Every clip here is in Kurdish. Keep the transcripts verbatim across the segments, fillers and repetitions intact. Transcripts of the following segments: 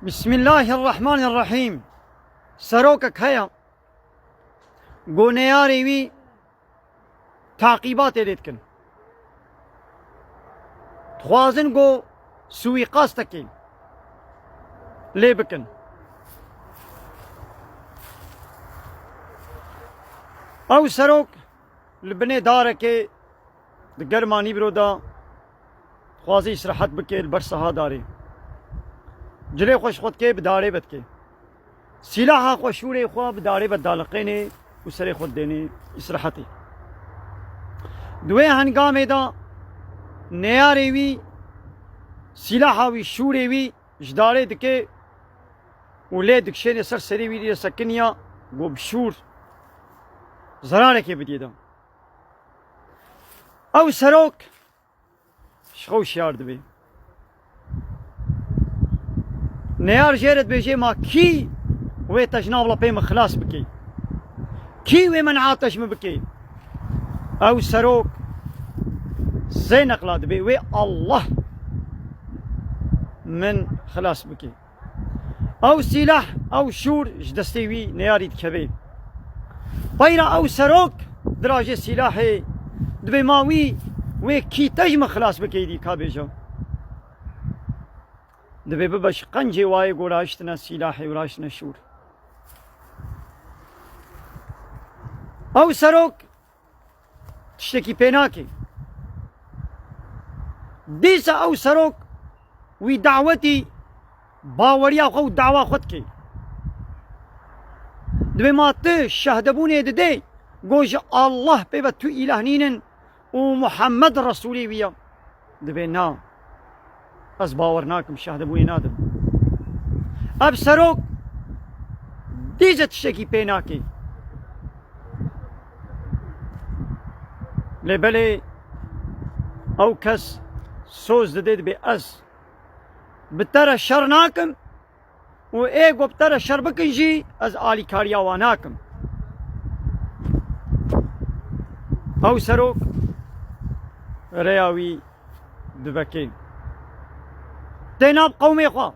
Bismillahirrahmanirrahîm. Serokek heye, go neyarê wî taqîbatê lê dikin. Dixwazin go suîqastekê lê bikin. Ew serok li binê darekê di germa nîvro de dixwaze îsrehet bike li ber seha darê. Cilê xwe ji xwe dike, bi darê ve dike. Sîlaha xwe, şûrê xwe bi darê ve daliqênê û serê xwe didênê îsrehetê. Di wê hengamê de neyarê wî, sîlaha wî, şûrê wî ji darê dike û lê dikişêne ser serê wî, lê sekiniya, go bi şûr zerarekê bidiyê de. Ew serok ji xwe şiyar dibe. Neyar jê re dibêje, ma kî wê tejna wila pê min xilas bike? Kî wê men'a tejmi bike? Ew serok sê neqla dibe, wê Allah min xilas bike. Ew sîlah, ew şûr ji destê wî neyarî dikeve. Peyra ew serok dirajê sîlahê, dibê ma wî, wê kî tejmi xilas bike dî ka bêje. Dibê bibe ji qencê wayê go rahiştine sîlahê û rahiştine şûr. Ew serok tiştekî pê nake. Dîsa ew serok wî dawetî baweriya xwe û dawa xwe dike. Dibê ma tu şehdebûnê didê, go ji Allah pê ve tu îlah nînin û Muhammed Resûlê wî ye. Dibê na. Ez bawer nakim, şehdebûnê nadim. Ev serok dîse tiştekî pê nake. Lê belê ew kes soz dide, dibê ez bi te re şer nakim û ê ku bi te re şer bikin jî ez alîkariya wan nakim. Ew serok rêya wî divekê. Tê nav qewmê xwe.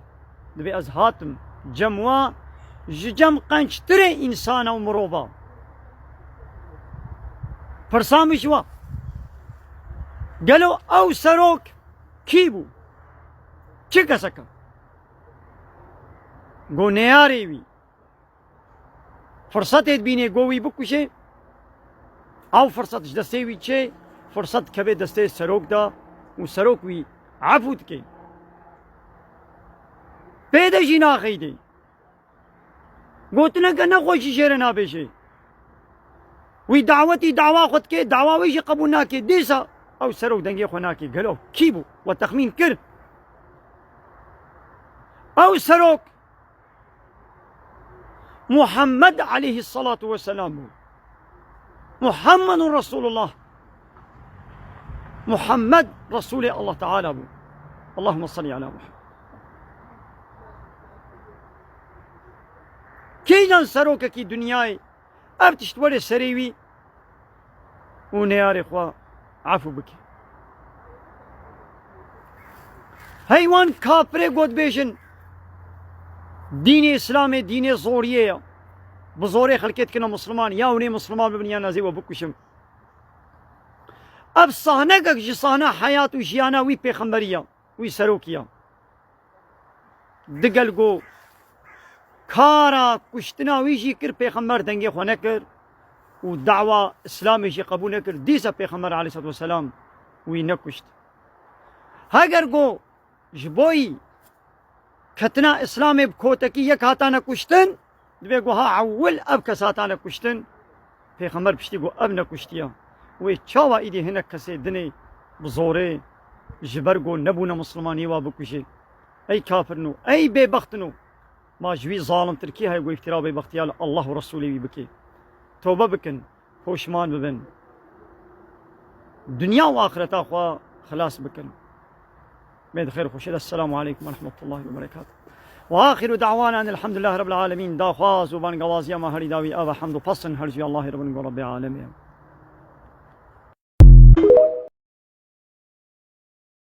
Dibê ez hatim cem wa, ji cem qençtirê însana û mirova. Pirsa min ji wa, gelo ew serok kî bû? Çi kesek e? Go neyarê wî firsetê dibînê go wî bikuşê, ew firset ji destê wî çê, firset dikeve destê serok de û serok wî efû dike. Pê de jî naxeydê. Gotineke nexweşî jê re nabêje. Wî dawetî dawa xwe dike, dawa wê jî qebûl nake. Dîsa ew serok dengê xwe nake. Gelo kî bû? We texmîn kir. Ew serok Muhammed aleyhissalatu vesselam bû. Muhammedun Resulullah. Muhammed Resulê Allah Teala bû. Allahümme salli ala Muhammed. Kîjan serokekî dinyayê ev tişt were serê wî û neyarê xwe efû bike? Hey wan kafirê got bêjin, dînê Îslamê dînê zoriyê ye. Bi zorê xelkê dikine Misliman, ya hûn ê Misliman bibin ya nezê we bikuşim. Ev sahnekek ji sahna heyat û jiyana wî pêxemberî ya, wî serokî ya. Digel ku kara kuştina wî jî kir, pêxember dengê xwe nekir û dawa Îslamê jî qebûl nekir, dîsa pêxember aleyhissalatu vesselam wî nekuşt. Heger ku ji bo yî ketina Îslamê bi kotekî yek hatane kuştin, dibê ku ha ewil ev kes hatane kuştin, pêxember piştî ku ev nekuştiye. Wê çawa îdî hinek kesê dinê bi zorê ji ber ku nebûne Misliman yê wa bikuje? Ey kafirino, ey bêbextino! Ma ji wî zalimtir kî heye ku îftira bêbextiya li Allah û Resûlê wî bike? Tobe bikin, poşman bibin. Dinya û axireta xwe xilas bikin. Bê di xêr xweşê de. Esselamu aleykum ve rahmetullahi ve berekatuh. Ve axiru da'wana enelhamdülillahi rabbil alemin. Daxwaz û bangawaziya me herî dawî ev e, hemd û pesn her ji Allahê re bin ku Rebbê alemê ye.